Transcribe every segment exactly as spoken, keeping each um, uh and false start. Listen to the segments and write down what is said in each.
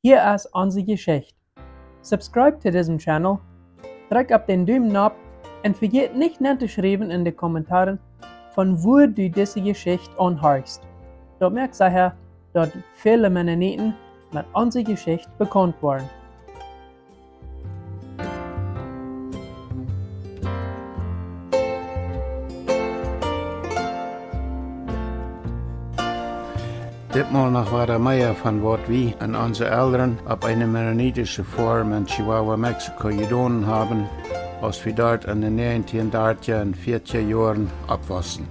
Hia es onse Jeschicht. Subscribe to disen Channel, drekj opp dän Dumen nopp un vejät nich nen to schriewen en de Kommentaren, von wua du dise Jeschicht aunhorchst. Daut moakt secha, daut väle Mennoniten met onse Jeschicht bekaunt woaren. Ditmol noch wada mea von waut wie un onse Elren opp eene mennonitische Foarm en Chihuahua, Mexiko jedonen haben, aus wie doat en de näajentieen dartja un fiatja Joaren oppwossen.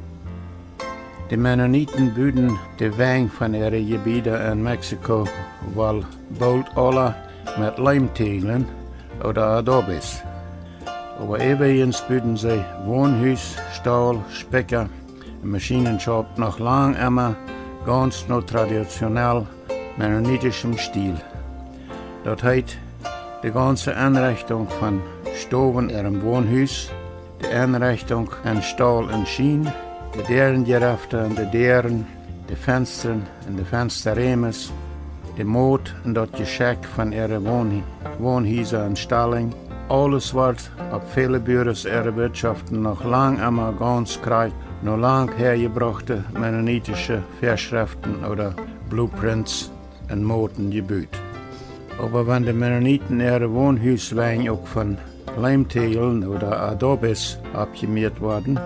De Mennoniten buden de Wenj von äare Jebieda en Mexiko woll boolt aula met Leemtegeln ooda Adobes. Oba äwajens buden see Wonhus, Staul, Spikja un Maschienenschaup noch lang emma gaunz no traditionell mennonitischem Stil. Daut heet, de gaunze Enrechtunk von Stowen en äarem Wonhus, de Enrechtunk en Staul un Schien, de Däarenjerefta un de Däaren, de Fenstren un de Fenstarämes, de Mot un daut Jeschekj von äare Won-, Wonhiesa un Stalinj, aules wort opp väle Buares äare Wirtschoften noch lang emma gaunz krakjt no lang häajebrochte mennonitische Väaschreften ooda blueprints un Moten jebut. Oba wan de Mennoniten äare Wonhuswenj uk von Leemtegeln ooda Adobes oppjemieet worden,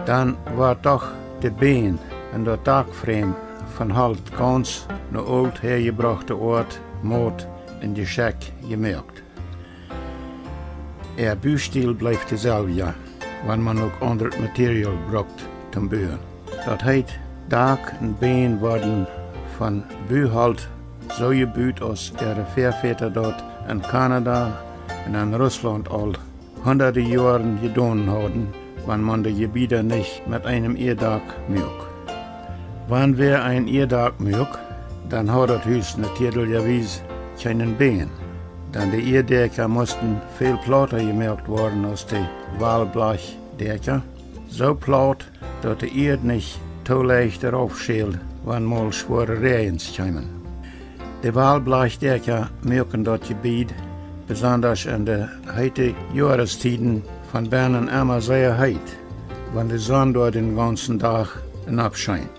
dan wort doch de Bän un daut Dakframe von Holt gaunz no oolt häajebrochte Oat, Mot un Jeschekj jemoakt. Äa Bustil bleef deselwja, wan maun uk aundret Material brukt toom buen. Daut heet, Dak un Bän worden von Buholt soo jebut aus äare Väavodasch daut en Kanada un en Russlaunt aul hundade Joaren jedonen hauden, wan maun de Jebieda nich met eenem Ieadak muak. Wan wäa een Ieadak muak, dan haud daut Hus natieedlichawies kjeenen Bän, dan de Ieaddäakja musten väl plauta jemoakt woaren aus de Walblachdäakja, soo plaut, daut de Ieed nich too leicht rauf schäld, wan mol schwoare Räajens kjeemen. De Walblachdäakja muaken daut Jebied, besondasch en de heete Joarestieden, von bennen emma sea heet, wan de Sonn doa dän gaunzen Dach en oppschiend.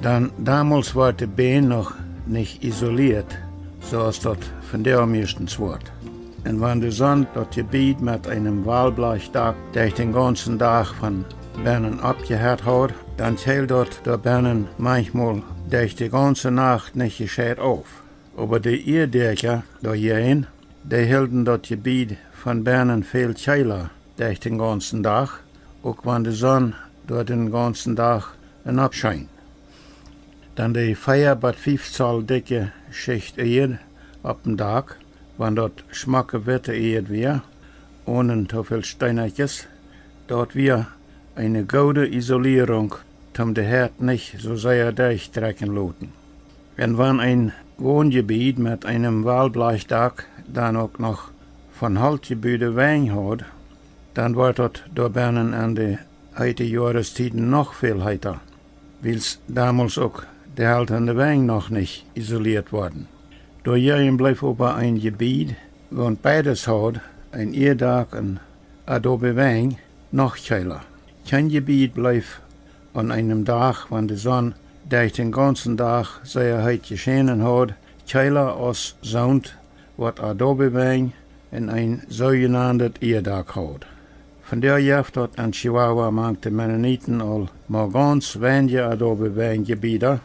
Dan domols wort de Bän noch nich isolieet, soo aus daut vondoag meistens woat. Un wan de Sonn daut Jebied met eenem Walblachdak derch dän gaunzen Dach von bennen oppjehett haud, dan kjeeld daut doa bennen manchmol derch de gaunze Nacht nich jescheit auf. Oba de Ieaddäakja doajäajen, dee hilden daut Jebied von bennen väl kjeela derch dän gaunzen Dach, uk wan de Sonn doa dän gaunzen Dach en oppschiend. Dan de vea bat fief Zoll dikje Schicht Ieed opp dän Dak, wan daut schmocke witte Ieed wia, onen too väl Steenakjes, daut wia eene goode Isolierunk, toom de Hett nich soo sea derchtrakjen loten. Un wan een Wonjebied met eenem Walblachdak dan uk noch von Holt jebude Wenj haud, dan wort daut doa bennen en de heete Joarestieden noch väl heeta, wiels domols uk de Holt un de Wenj noch nich isolieet worden. Doajäajen bleef oba een Jebied, waut beides haud, een Ieadak un Adobe Wenj, noch kjeela. Kjeen Jebied bleef aun eenem Dach, wan de Sonn derch dän gaunzen Dach sea heet jeschenen haud, kjeela aus soont, waut Adobe Wenj un een soojenaunt Ieadak haud. Vondoag jeft daut en Chihuahua mank de Mennoniten aul mau gaunz weinje Adobe Wenj Jebieda,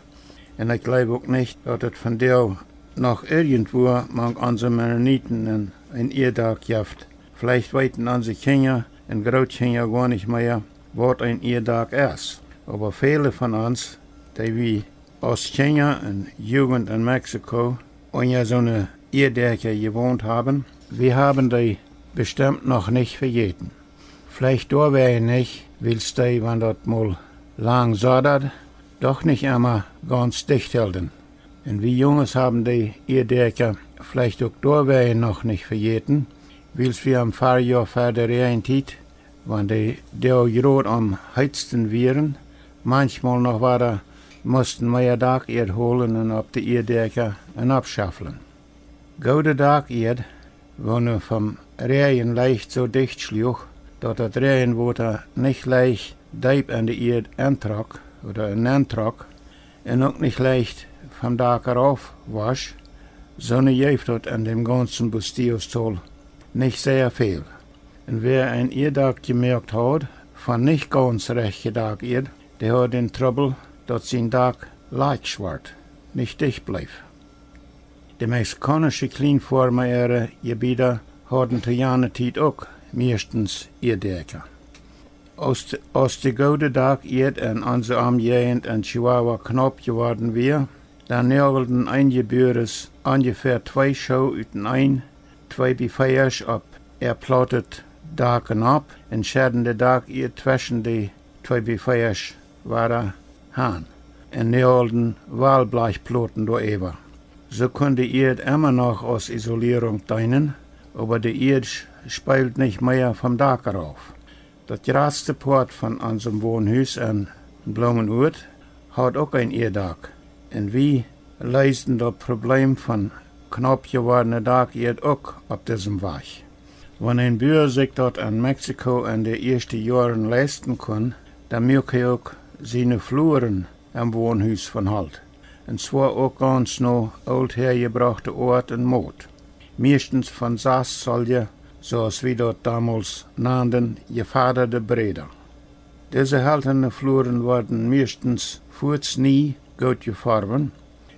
un ekj jleew uk nich, daut et vondoag noch irjentwua mank onse Mennoniten een, een Ieadak jeft. Veleicht weeten onse Kjinja un Grootkjinja goanich mea, waut een Ieadak es. Oba väle von ons, dee wie aus Kjinja un Jugent en Mexiko unja soone Ieaddäakja jewont haben, wie haben dee bestemt noch nich vejäten. Veleicht doawäajen nich, wiels dee, wan daut mol lang soddad, doch nich emma gaunz dicht hilden. Un wie Junges haben dee Ieaddäakja veleicht uk doawäajen noch nich vejäten, wiels wie aum Farjoa ver de Räajentiet, wan de Doag jrod aum heetsten wieren, manchmol noch wada musten mea Dakieed holen un opp de Ieeddäakja un oppschauflen. Goode Dakieed, woone vom Räajen leicht soo dicht schluach, daut daut Räajenwota nich leicht deep en de Ieed entrock ooda enentrock, un uk nich leicht vom Dak rauf wosch, soone jeef daut en däm gaunzen Bustillos-Tol nich sea väl. Un wäa een Ieeddak jemoakt haud von nich gaunz rajchte Dakieed, dee haud dän Trubbel, daut sien Dak lakj wort, nich dicht bleef. De mexikaunische Kjlienfoarma äare Jebieda hauden to jane Tiet uk mieeschtens Ieeddäakja. Aus de, aus de goode Dakieed en onse Omjäajent en Chihuahua knaup jeworden wia, dan noagelden eenje Buares onjefäa twee Schoo uteneen, twee bie veasch opp äa plautet Dak nopp un schedden de Dakieed tweschen de twee bie veasch wada han un noagelden Walblajchploten doaräwa. Soo kunn de Ieed emma noch aus Isolierunk deenen, oba de Ieed sch-, speeld nich mea vom Dak rauf. Daut jratste Poat von onsem Wonhus en Blumenuat haud uk een Ieeddak, un wie leesden daut Probleem von knaup jewordne Dakieed uk opp disem Wajch. Wan een Bua sikj daut en Mexiko en de ieeschte Joaren leisten kunn, dan muak hee uk siene Fluaren em Wonhus von Holt, un zwoa uk gaunz no oolt häajebrochte Oat un Mot, mieeschtens von sas Zolje, soo aus wie daut domols nanden, jefadade Bräda. Dise heltane Fluaren worden mieeschtens fuaz nie goot jeforwen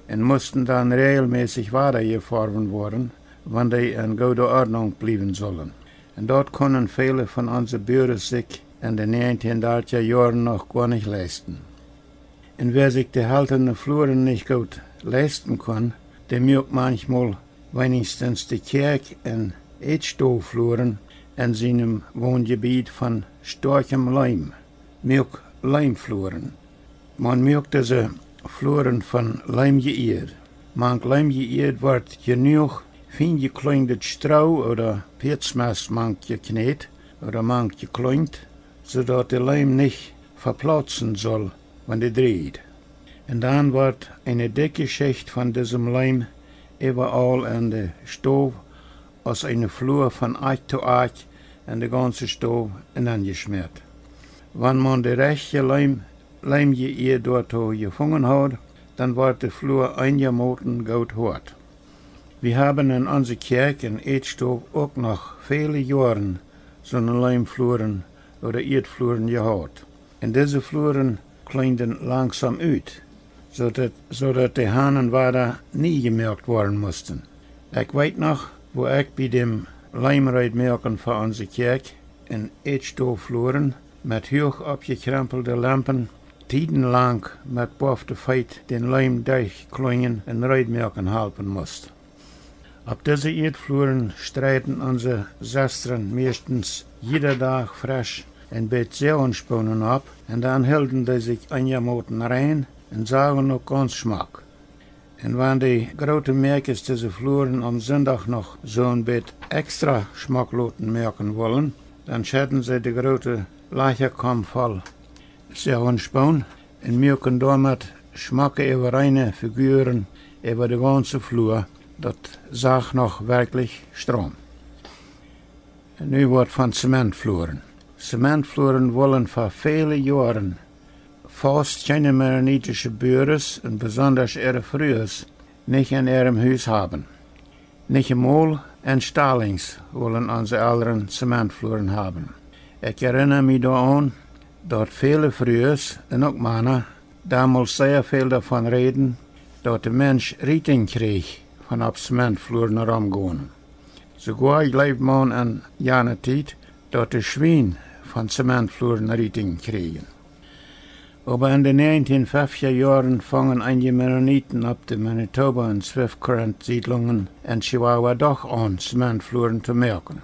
un musten dan räajelmässich wada jeforwen woaren, wan dee en goode Ordnunk bliewen sullen. Un daut kunnen väle von onse Buares sikj en de näajentieen dartja Joaren noch goa nich leisten. Un wäa sikj de heltane Fluaren nich goot leisten kunn, dee muak manchmol weenichstens de Kjäakj- un Ätstoffluaren en sienem Wonjebiet von stoakjem Leem, muak Leemfluaren. Maun muak dise Fluaren von Leemjeieed. Mank Leemjeieed wort jenuach fien jekleunjdet Stroo ooda Pieedsmest mank jekjnät ooda mank jekleunjt, soo daut de Leem nich veplautzen sull, wan dee dreid. Un dan wort eene dikje Schicht von disem Leem äwaraul en de Stow aus eene Flua von Akj to Akj en de gaunze Stow enenjeschmäat. Wan maun de rajchte Leem, Leemjeieed doatoo jefungen haud, dan wort de Flua eenjamoten goot hoat. Wie haben en onse Kjäakj un Ätstow uk noch väle Joaren soone Leemfluaren ooda Ieedfluaren jehaut. Un dise Fluaren kleenden langsom ut, soo daut, soo daut de Hanen wada nie jemoakt woaren musten. Ekj weet noch, woo ekj bie däm Leemreedmoaken fa onse Kjäakj un Ätstoffluaren met huach oppjekjrempelde Lempen tiedenlang met boafte Feet dän Leem derchkleunjen un reedmoaken halpen must. Opp dise Ieedfluaren streiden onse Sestren mieeschtens jieda Dach fresch een bät Säajenspoonen opp, un dan hilden dee sikj eenjamoten rein un sagen uk gaunz schmock. Un wan de groote Mäakjes dise Fluaren aum Sindach noch soon bät extra schmock loten moaken wullen, dan schedden see de groote Lajcha Kom voll Säajenspoon un muaken doamet schmocke äwareene Figuaren äwa de gaunze Flua. Daut sach noch werkjlich straum. Nu waut von Zementfluaren. Zementfluaren wullen fa väle Joaren faust kjeene mennonitische Buares un besondasch äare Frues nich en äarem Hus haben. Nich emol en Stalings wullen onse Elren Zementfluaren haben. Ekj erinna mie doaraun, daut väle Frues un uk Mana domols sea väl doavon räden, daut de Mensch Rietinj kjrieech von opp Zementfluaren romgonen. Soogoa jleewd maun en jane Tiet, daut de Schwien von Zementfluaren Rietinj kjrieejen. Oba en de näajentieen feftja Joaren fungen eenje Mennoniten opp de Manitoba un Swift Current Siedlungen en Chihuahua doch aun, Zementfluaren to moaken.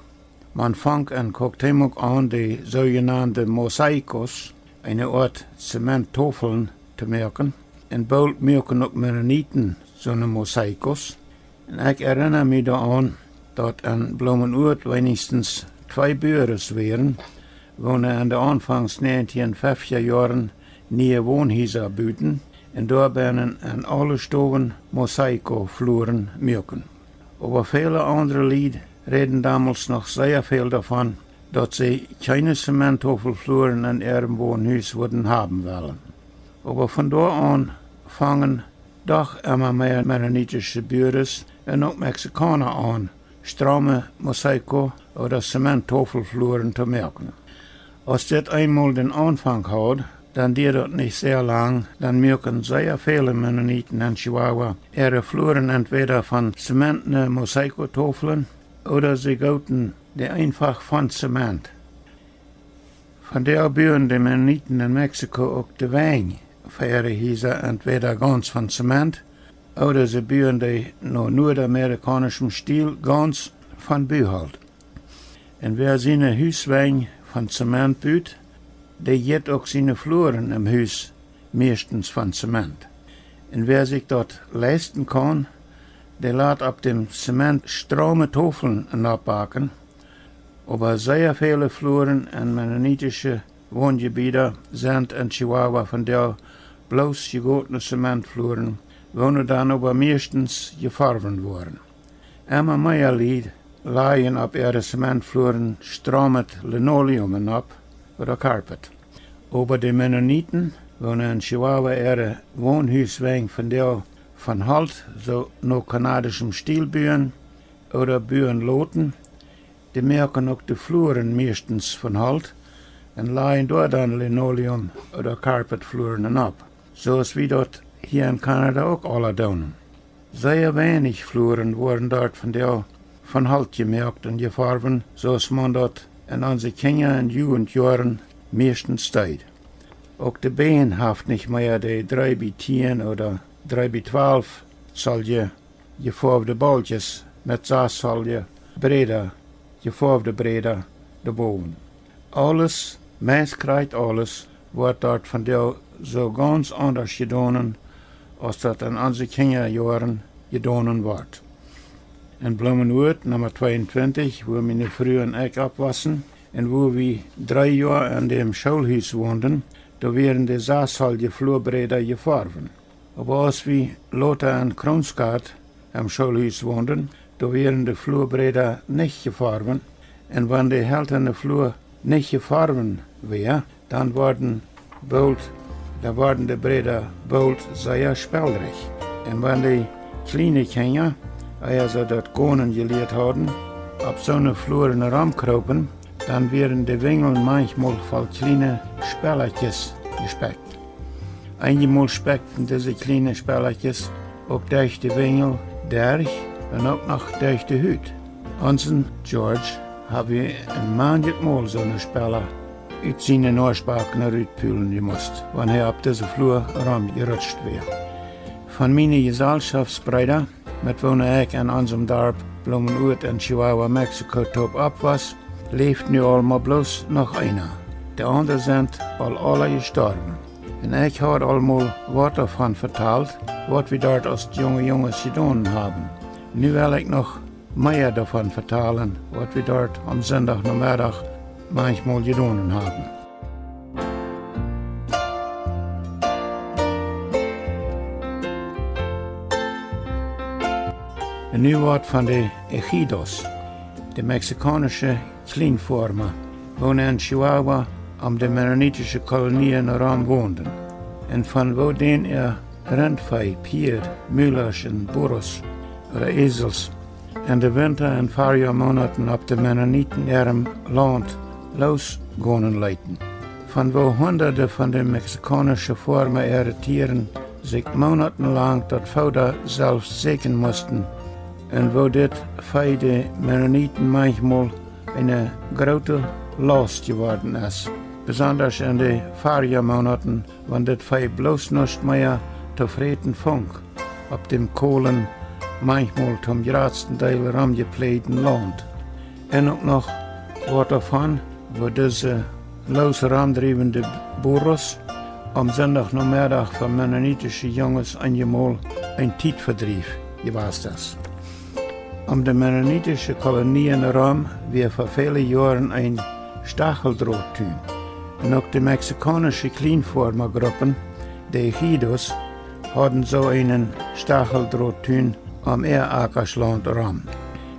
Maun funk en Cuauhtémoc aun, de soojenande mosaicos, eene Oat Zementtofeln, to moaken, un boolt muaken uk Mennoniten soone mosaicos. Un ekj erinna mie doaraun, daut en Blumenuat weinichstens twee Buares wieren, woone en de aunfangs näajentieen feftja Joaren niee Wonhiesa buden un doabennen en aule Stowen Mosaikofluaren muaken. Oba väle aundre Lied räden donmols noch sea väl doavon, daut see kjeene Zementtofelfluaren en äarem Wonhus wudden haben wellen. Oba von doa aun fungen doch emma mea mennonitische Buares un uk Mexikauna aun, straume Mosaiko- ooda Zementtofelfluaren to moaken. Aus dit eemol dän Aunfank haud, dan dieed daut nich sea lang, dan muaken sea väle Mennoniten en Chihuahua äare Fluaren entwäda von zementne Mosaikotoflen ooda see gooten dee eenfach von Zement. Vondoag buen de Mennoniten en Mexiko uk de Wenj fa äare Hiesa entwäda gaunz von Zement ooda see buen dee no nuadamerikaunischem Stiel gaunz von Buholt. Un wäa siene Huswenj von Zement but, dee jeit uk siene Fluaren em Hus mieeschtens von Zement. Un wäa sikj daut leisten kaun, dee lat opp däm Zement straume Tofeln noppbaken, oba sea väle Fluaren en mennonitische Wonjebieda sent en Chihuahua vondoag bloos jegotne Zementfluaren, woone dan oba mieeschtens jeforwen woaren. Emma mea Lied lajen opp äare Zementfluaren straumet Linoleum nopp ooda Carpet. Oba de Mennoniten, woone en Chihuahua äare Wonhuswenj vondoag von Holt, soo no kanadischem Stiel buen ooda buen loten, dee moaken uk de Fluaren mieeschtens von Holt un lajen doa dan Linoleum- ooda Carpetfluaren nopp, soo aus wie daut hia en Kanada uk aula doonen. Sea weinich Fluaren woaren doa vondoag von Holt jemoakt un jeforwen, soo aus maun daut en onse Kjinja- un Jugendjoaren mieeschtens deed. Uk de Bän haft nich mea de dree bie tieen ooda dree bie twalf Zoll jefoawde Balkjes met sas Zoll Bräda, jefoawde Bräda doabowen. Aules, meist krakjt aules, woat doa vondoag soo gaunz aundasch jedonen, aus daut en onse Kjinjajoaren jedonen wort. En Bloomenuat Numma tweeuntwintich, wua miene Fru un ekj oppwossen un wua wie dree Joa en däm Schoolhus wonden, doa wieren de sas Zoll Fluabräda jefoawen. Oba aus wie lota en Kronsgart em Schoolhus wonden, doa wieren de Fluabräda nich jefoawen, un wan de heltane Flua nich jefoawen wia, dan worden boolt, dan worden de Bräda boolt sea speldrich. Un wan de kjliene Kjinja, ea see daut Gonen jelieet hauden, opp soone Fluaren romkropen, dan wieren de Winjeln manchmol voll kjliene Spelakjes jespekjt. Eenjemol spekjten dise kjliene Spelakjes uk derch de Winjel derch un uk noch derch de Hut. Onsen George hab wie en manjet Mol soone Spela ut siene Noaschbak no rutpulen jemust, wan hee opp dise Flua romjerutscht wia. Von miene Jesalschoftsbreeda, met woone ekj en onsem Darp Bloomenuat en Chihuahua, Mexiko toop oppwoss, läft nu aul mau bloos noch eena. De aundre sent aul aula jestorwen. Un ekj haud aul mol waut doavon vetalt, waut wie doa aus junge Junges jedonen haben. Nu well ekj noch mea doavon vetalen, waut wie doa aum Sindach Nomeddach manchmol jedonen haben. Un nu waut von de Ejidos, de mexikaunische Kjlienfoarma, woone en Chihuahua om de mennonitische Kolonien rom wonden, un von woo dän äa Rintvee, Pieed, Mulasch un Burros ooda Esels en de Winta- un Farjoamonaten opp de Mennoniten äarem Launt loosgonen leeten. Von woo hundade von de mexikaunische Foarma äare Tieren sikj monatenlang daut Fooda selfst säkjen musten, un woo dit Vee de Mennoniten manchmol eene groote Laust jeworden es, besondasch en de Farjoamonaten, wan dit Vee bloos nuscht mea to fräten funk opp däm kolen, manchmol toom jratsten Deel romjepläajden Launt. Un uk noch waut doavon, woo dise loos romdriewende Burros om Sindach Nomeddach fa mennonitische Junges eenjemol een Tietvedrief jewast es. Om de mennonitische Kolonien rom wia fa väle Joaren een Stacheldrottun. Un uk de mexikaunische Kjlienfoarmagruppen, de Ejidos, hauden soo eenen Stacheldrottuin om äa Akaschlaunt rom.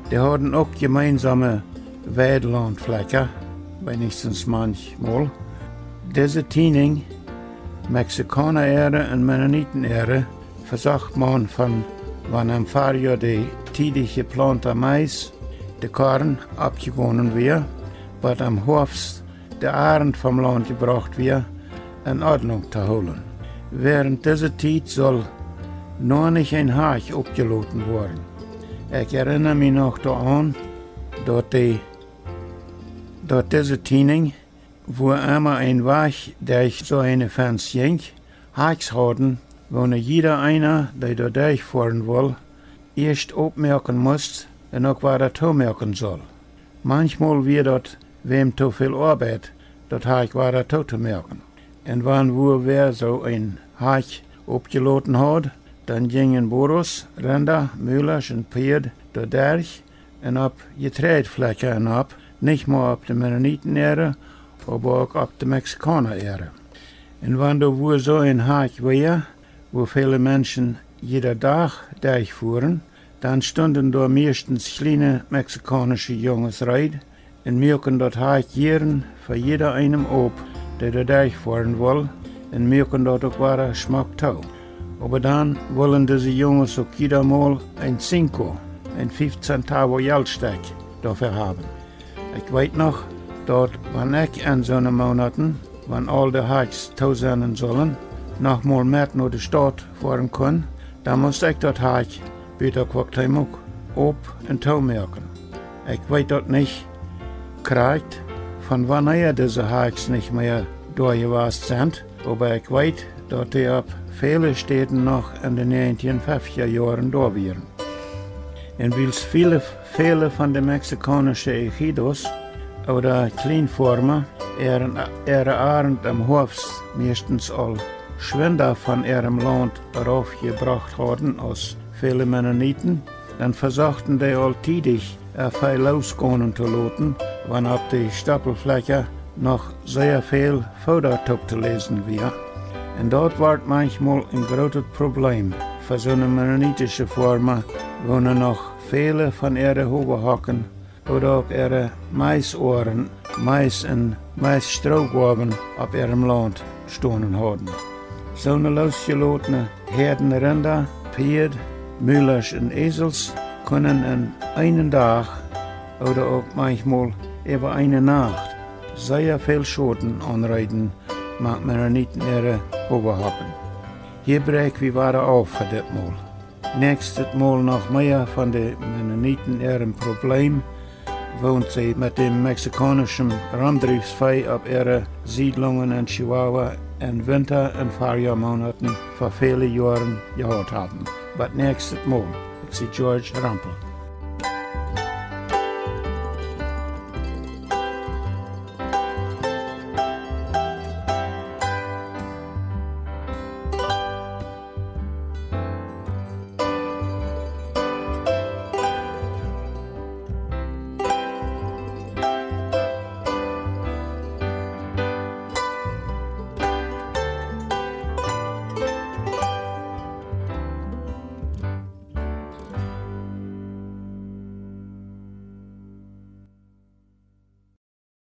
Dee hauden uk jemeensome Weidlauntflakja, weinichstens manchmol. Dise Tieninj, Mexikauna äare un Mennoniten äare, vesocht maun von wan em Farjoa de tiedich jeplaunta Mais, de Korn, oppjegonen wia, bat em Hoafst de Arnt vom Launt jebrocht wia, en Ordnunk to hoolen. Wäarent dise Tiet sull noch nich een Hakj oppjeloten woaren. Ekj erinna mie noch doaraun, daut de, daut dise Tieninj, wua emma een Wajch derch soo eene Fenst jinkj, Hakjs hauden, woone jieda eena, dee doa derchfoaren wull, ieescht oppmoaken must un uk wada toomoaken sull. Manchmol wia daut wäm too väl Oabeit, daut Hakj wada tootomoaken. Un wan wua wäa soo een Hakj oppjeloten haud, dan jinjen Burros, Rinda, Mulasch un Pieed doa derch un opp Jetreidflakja un opp, nich mau opp de Mennoniten äare, oba uk opp de Mexikauna äare. Un wan doa wua soo een Hakj wia, wua väle Menschen jieda Dach derchfuaren, dan stunden doa mieeschtens kjliene mexikaunische Junges reed un muaken daut Hakj jieren fa jieda eenem op, dee doa derchfoaren wull, un muaken daut uk wada schmock too. Oba dan wullen dise Junges uk jieda mol een cinco, een fief centavo Jeltstekj, doafäa haben. Ekj weet noch, daut wan ekj en soone Moonaten, wan aul de Hakjs too sennen sullen, noch mol met no de Staut foaren kunn, dan must ekj daut Hakj buta Cuauhtémoc op- un toomoaken. Ekj weet daut nich krakjt, von wanea dise Hakjs nich mea doa jewast sent, oba ekj weet, daut dee opp väle Städen noch en de näajentieen feftja Joaren doa wieren. Un wiels väle, väle von de mexikaunische ejidos ooda Kjlienfoarma äare, äare Arnt em Hoafst mieeschtens aul schwinda von äarem Launt raufjebrocht hauden aus väle Mennoniten, dan vesochten dee aul tiedich äa Vee loosgonen to loten, wan opp de Stoppelflakja noch sea väl Fooda toop to läsen wia. Un daut wort manchmol een grootet Probleem fa soone mennonitische Foarma, woone noch väle von äare Howahocken ooda uk äare Maisoaren, Mais un Maisstroogoawen opp äarem Launt stonen hauden. Soone loosjelotne Häaden Rinda, Pieed, Mulasch un Esels kunnen en eenen Dach ooda uk manchmol äwa eene Nacht sea väl Schoden aunrichten mank Mennoniten äare Howahocken. Hia bräakj wie wada auf fa dit Mol. Näakjstet Mol noch mea von de Mennoniten äarem Probleem, woont see met däm mexikaunischen Romdriefsvee opp äare Siedlungen en Chihuahua en Winta- un Farjoamoonaten fa väle Joaren jehaut haben. Bat näakjstet Mol, ekj sie George Rempel.